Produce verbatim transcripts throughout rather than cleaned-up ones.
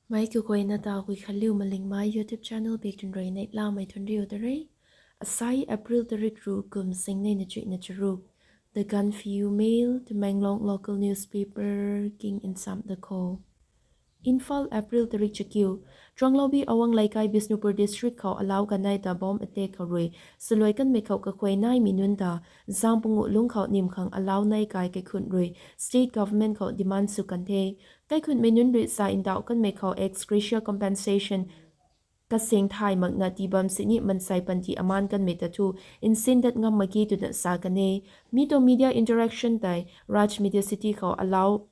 Mei kaguayna ta Guikhanliu Malingmei YouTube channel bik tun rui neihlamei thuanriu ta re. Asai April tarik ruh kum singnei na chuihna charuk. The Gaanphiu Mail, Tamenglong local newspaper king nchamc da kho. Imphal, April tarik chakiu. Chuanglaubi Awang Leikai, Bishnupur district khou alau kanei ta bomb attack khou rui swluai kanmei khou kakhuay naimei nunc ta zang panguh lungc khou nim khang alau nei kai kaikhunc rui state government khou demand sw kan the. Kaikhunhmei nunc rui sa ndauh kanmei khou ex gratia compensation kasing thay makna tii bam sini mansei panty amaan kanmei ta thu nsin dat ngam mak ge twna sa kan e. Mi tuang media interaction tei Raj Media City khou alau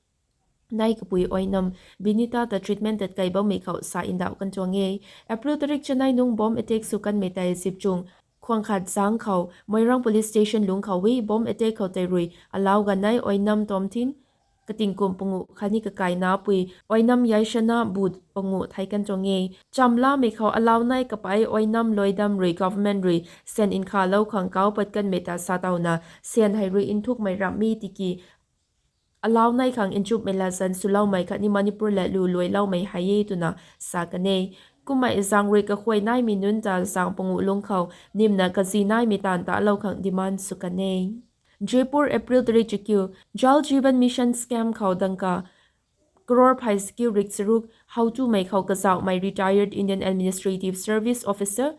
nei kapui Oinam Binita ta treatment tat kai bammei khou sa ndauh kan tuang e. April tarik chanei nung bomb attack sw kanmei tei zipchung khuang khat zang khou Moirang Police Station lungc khou e. Bomb attack khou tei rui alau ganei Oinam Tomthin, katingkum panguh khatni kakaina pui Oinam Yaishana but panguh thei kan tuang e. Chamlamei khou alau nei kapei Oinam Loidam rui government rui syan nkhalou khang kau pat kanmei ta sa tawna syan hei rui nthukmei ramh mi tiki alau nei khang nchumhmei latzan swloumei khatni Manipur latlu luailoumei hei e twna sa kan e. Kummei zang rui kakhuay naimei nunc ta zang panguh lungc khou nimna kazi naimei taanv talou khang demand sw kan e. Jaipur, April tarik chakiu. Jal Jeevan Mission scam khou dangka crore phey chakiu rik charuk how tumei khou kazauhmei retired Indian Administrative Service Officer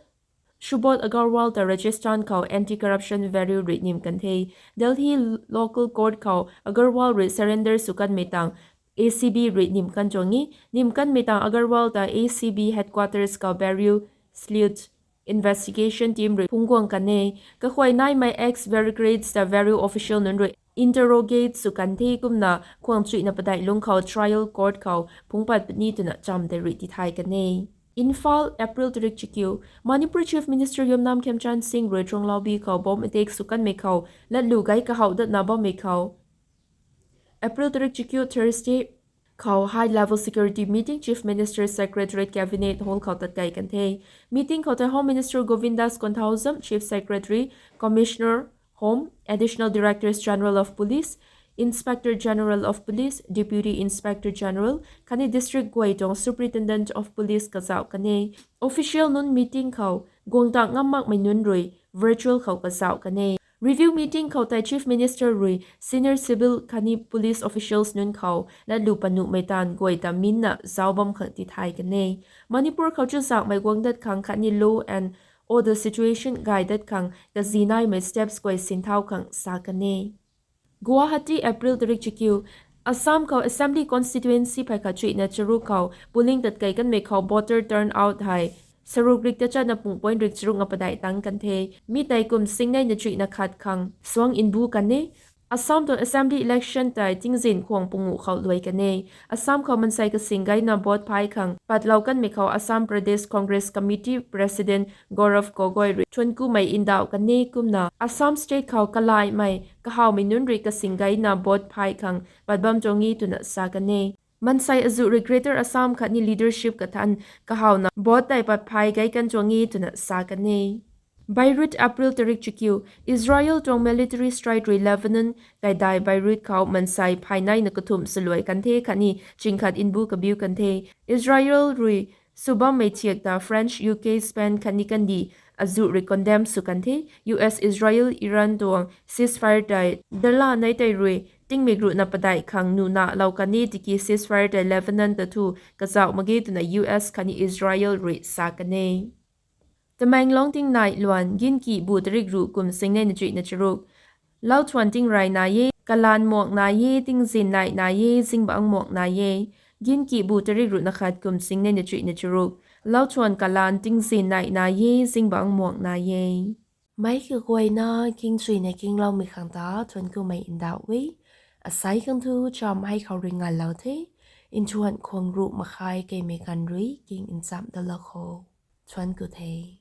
Subodh Agarwal ta Rajasthan khou Anti-Corruption Bureau rui nim kan the. Delhi local court khou Agarwal rui surrender sw kanmei tang A C B rui nim kan tuang e. Nim kanmei tang Agarwal ta A C B headquarters khou Bureau sleuth investigation team rui phungc guang kan e. Kakhuay naimei ex bureaucrats ta Bureau official nunc rui interrogate sw kan the kumna khuang chuihna padeih lungc khou trial court khou phungc pat puni twna cham tei rui tithay kan e. Imphal, April tarik chakiu. Manipur Chief Minister Yumnam Khemchand Singh rui Chuanglaubi khou bomb attack sw kanmei khou latlu gei kahaw datna bammei khou April tarik chakiu, Thursday khou high level security meeting Chief Minister Secretariat Cabinet Hall khou tat kai kan the. Meeting khou tei Home Minister Govindas Konthoujam, Chief Secretary, Commissioner Home, Additional Directors General of Police, Inspector General of Police, Deputy Inspector General khatni district guay tuang Superintendent of Police kazauh kan e. Official nunc meeting khou guang ta ngam makmei nunc rui virtual khou kazauh kan e. Review meeting khou tei Chief Minister rui senior civil khatni police officials nunc khou latlu panuhmei taanv guay ta minna zauc bam khang tithay kan e. Manipur khou chuzaenghmei guang dat khang khatni law and order situation gay dat khang kazi naimei steps guay sinthau khang sa kan e. Guwahati, April tarik chakiu. Assam khou Assembly Constituency phey khat chuihna charuk khou polling tat kai kanmei khou voter turnout hei saruk rik ta chatna pung point rik charuk nga padeih tang kan the. Mi tei kum singnei na chuihna khat khang suang mbu kan e. Assam tuang Assembly election tei tingzin khuang panguh khou luai kan e. Assam khou mansei kasing gayna vote phay khang patlou kanmei khou Assam Pradesh Congress Committee President Gaurav Gogoi rui thuanc kumei ndauh kan e kumna Assam state khou kalaimei kahawmei nunc rui kasing gayna vote phay khang pat bam tuang e twna sa kan e. Mansei azuh rui Greater Assam khatni leadership kathan kahawna vote tei pat phay gay kan tuang e twna sa kan e. Beirut, April tarik chakiu. Israel tuang military strike rui Lebanon kaidai Beirut khou mansei phay neina kathumh swluai kan the khatni ching khat mbu kabiu kan the. Israel rui sw bammei thiak ta France, U K, Spain khatni kandih azuh rui condemn sw kan the. U S, Israel, Iran tuang ceasefire tei dala nei tei rui tingmik ruhna padeih khang nuh nalou kan e tiki ceasefire tei Lebanon ta thu kazauh mak ge twna U S khatni Israel rui sa kan e. Tamenglong tingnai luan, Ginki bu tarik ruh kum singnei na chuihna charuk. Lauthuan tingrey nai e, kalaan muak nai e, tingzin nai nai e, zingbangc muak nai e. Ginki bu tarik ruh na khat kum singnei na chuihna charuk. Lauthuan kalaan tingzin nai nai e, zingbangc muak nai e. Meic kaguayna kingchuina kingloumei khang ta thuanc kumei ndauh e. Asei khang thu cham hei khou rui nganlou the. Nthuan khuang ruh makhai keimei ganv rui king nchamh dalou kho. Thuanc ku the.